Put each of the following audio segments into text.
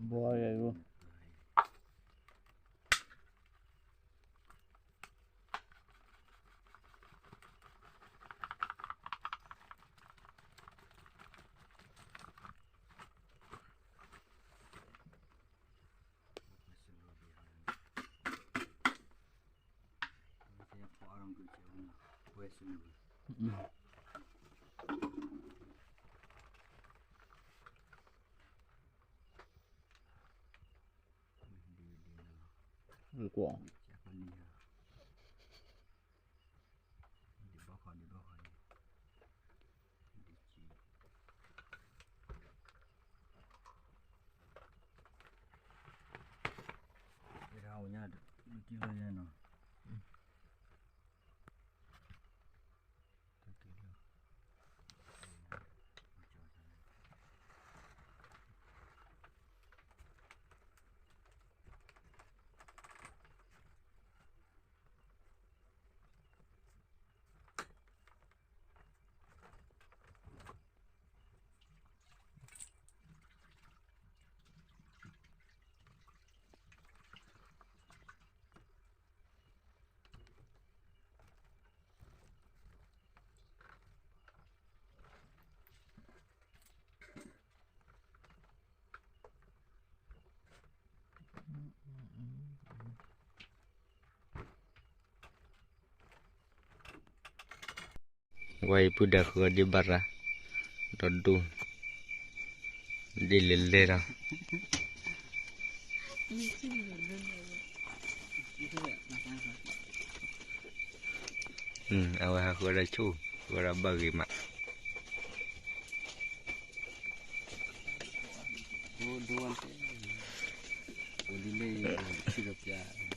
ဘီယဲၢ် ကွၢ် ဝဲအံၤပုၢ်ဒီးဃုအီၤဒ့ဘၣ်ရၤ, ဒီးဒိၣ်, ဒ့လဲၤလဲၤဒီး, အဝဲဟးဃုအီၤဒီးဆိၣ်, ဃုအီၤဒီးဘၣ်ဂ့ၤမး တခါ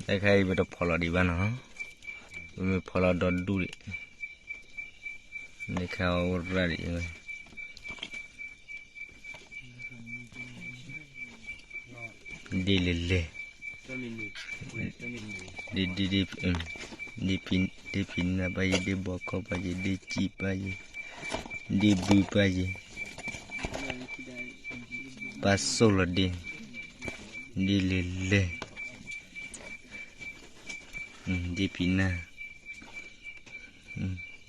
အံၤ ပတဖီလီၤဒံးဘၣ်နီၤ, ပမ့ၢ်ဖီလီၤဒီဒူၣ်ဒံး, တခါအံၤအိၣ်ရၣ်ဒံးဝဲ, ဒ့လဲၤလဲၤ, ဒ့, ဒ့ဖံနၢ်ပၢ်ယဲၢ်, ဒ့ဘီခီၣ်ပၢ်ယဲၢ်, ဒ့စံၣ်ပၢ်ယဲၢ်, ဒ့ဘုပၢ်ယဲၢ်, ပၢ်စိၣ်လီၤဒ့, ဒ့လဲၤလဲၤ, ဒ့ဖံနၢ်, ဒ့ဘီခီၣ်,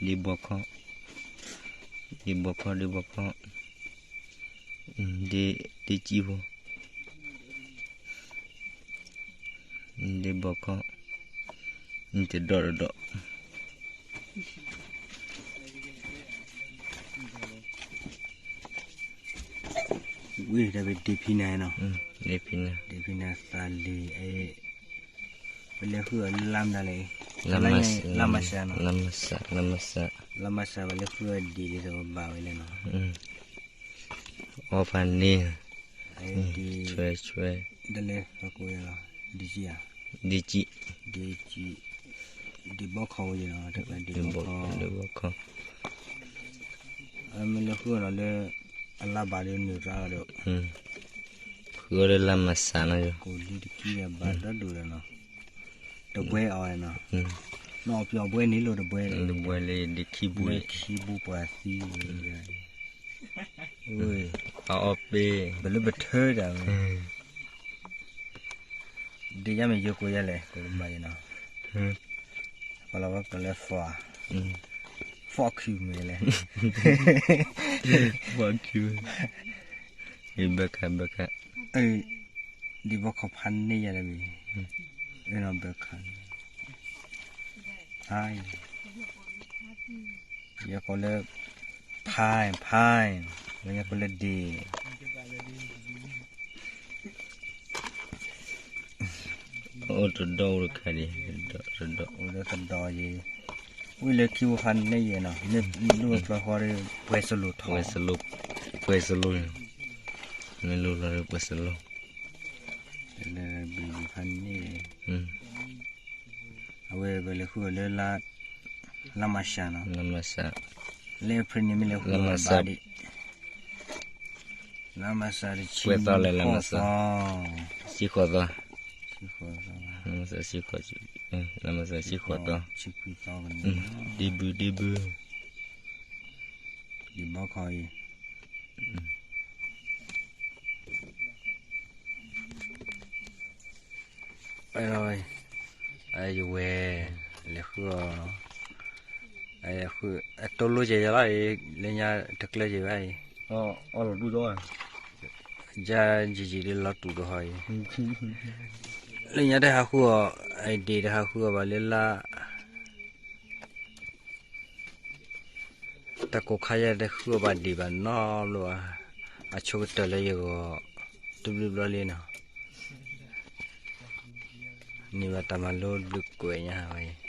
ဒ့ဘီခီၣ်, ဒ့ဘီခီၣ်, ဒ့စံၣ်ဖိ, ဒ့ဘီခီၣ်, တဒီးတဒီး ဝံၤတၢ်ဖဲဒ့ဖံနၢ်နီၤ, ဒ့ဖံနၢ်, ဒ့ဖံနၢ်သးလံၤ, ပလဲၤဃုအီၤလၢလါမတၤလဲၣ်, လါမၢ်ၡး, လါမၢ်ၡး, လါမၢ်ၡး, ပလဲၤဃုအီၤဒ်လဲၣ်ဒီးဘၣ်ဝဲလဲၣ်နီၤ, အီဖးန့ၣ်, ဆွဲဆွဲ, ဒ်လဲၣ်, ဒ့စံၣ်, ဒ့စံၣ်, ဒ့ဘီခီၣ်ဝဲနီၤ, ဒ့ဘီခီၣ်, မ့ၢ်လဲၤဃုအီၤဒီးလၢ အလါဘၣ်ဒီးနုာ်ရၣ်ဒီး, ဃုအီၤလၢလါမၢ်ၡးနီၤ, ကိးလံတကံဒီးဘၣ်ဒီဒူၣ်ဒီးနီၤ, တဘှဲအီၤနီၤ, နီၢ်ပျီၤဘှဲန့ၣ်လီၤတဘှဲ, တဘှဲလၢဒ့ခံဘိ, ဒ့ခံဘိပှၤသံ, အအီၣ်ပ့ၤ, ပလၢပထၢတၢ်ဝဲ ဒ်ယမ့ၢ်ယိကိးယဲၢ်လဲၣ်, ကိးကမၤယဲၢ်နီၤ, ပလီၤဝဲကိးလၢ for, ဖီၣ်ခုမဲာ်လဲၣ်, ဖီၣ်ခု, ဘၢခါ ဘၢခါ, ဒံးဘီခီဖးန့ၢ်ယၤတဂ့ၤ, ဘၢခါ, ယကိးလၢ ဖါ ဖါ, လၢညါကိးလၢဒ့ၣ် အိၣ်တဒီအိၣ်တခါဒံး, တဒီအိၣ်လၢတဒီယဲ, ဝံၤလၢခံဝဲဖးန့ၢ်ယဲနီၤ, မ့ၢ်လူၢ်ဝဲဖျီဃီဒီး ပှဲၤစလိထီၣ်, ပှဲၤစလိ, ပှဲၤစလိ, မ့ၢ်လူၢ်ဖျီဒီးပှဲၤစလိ, လၢဘံဘံဖးန့ၢ်, အဝဲပလဲၤဃုအီၤလၢ လါမၤရှးနီၤ, လါမၤရှး, လၢ April န့ၣ်မ့ၢ်လဲၤဃုအီၤဘၣ်ဒံး, လါမၤရှးတဆံ, ပှဲၤသီလဲၣ် လါမၤရှး, ဆံဃိးသီ, ဆံဃိးသီ, လါမၤရှးဆံဃိး, လါမၤရှးဆံဃိးသီ, ဆံဃိးသီ, ဒ့ဘုဒ့ဘု, ဒံးဘီခီအံၤ ယဝဲ, လဲၤဃုအီၤ, အတိလိကဲယၤလီၤအံၤ, လၢညါတကျၢၢ်ကဲဘၣ်အံၤ, ယယံာ်ယံာ်ဒ်လီၤတူာ်ကဟီအံၤ, လၢညါတဟးဃုအီၤ, အဒ့ၣ်တဟးဃုအီၤဘၣ်လၢလါ တၢ်ကိၢ်ခါယဲတဃုအီၤဘၣ်ဒံးဘၣ်နီတဘျီဘၣ်, အဆိကတၢၢ်လၢယဂီၢ်, တဘျုးဘျီလံနီၤ, န့ၢ်ဘၣ်တၢ်မၤလိတဘျုးကွဲးညါဝဲအံၤ,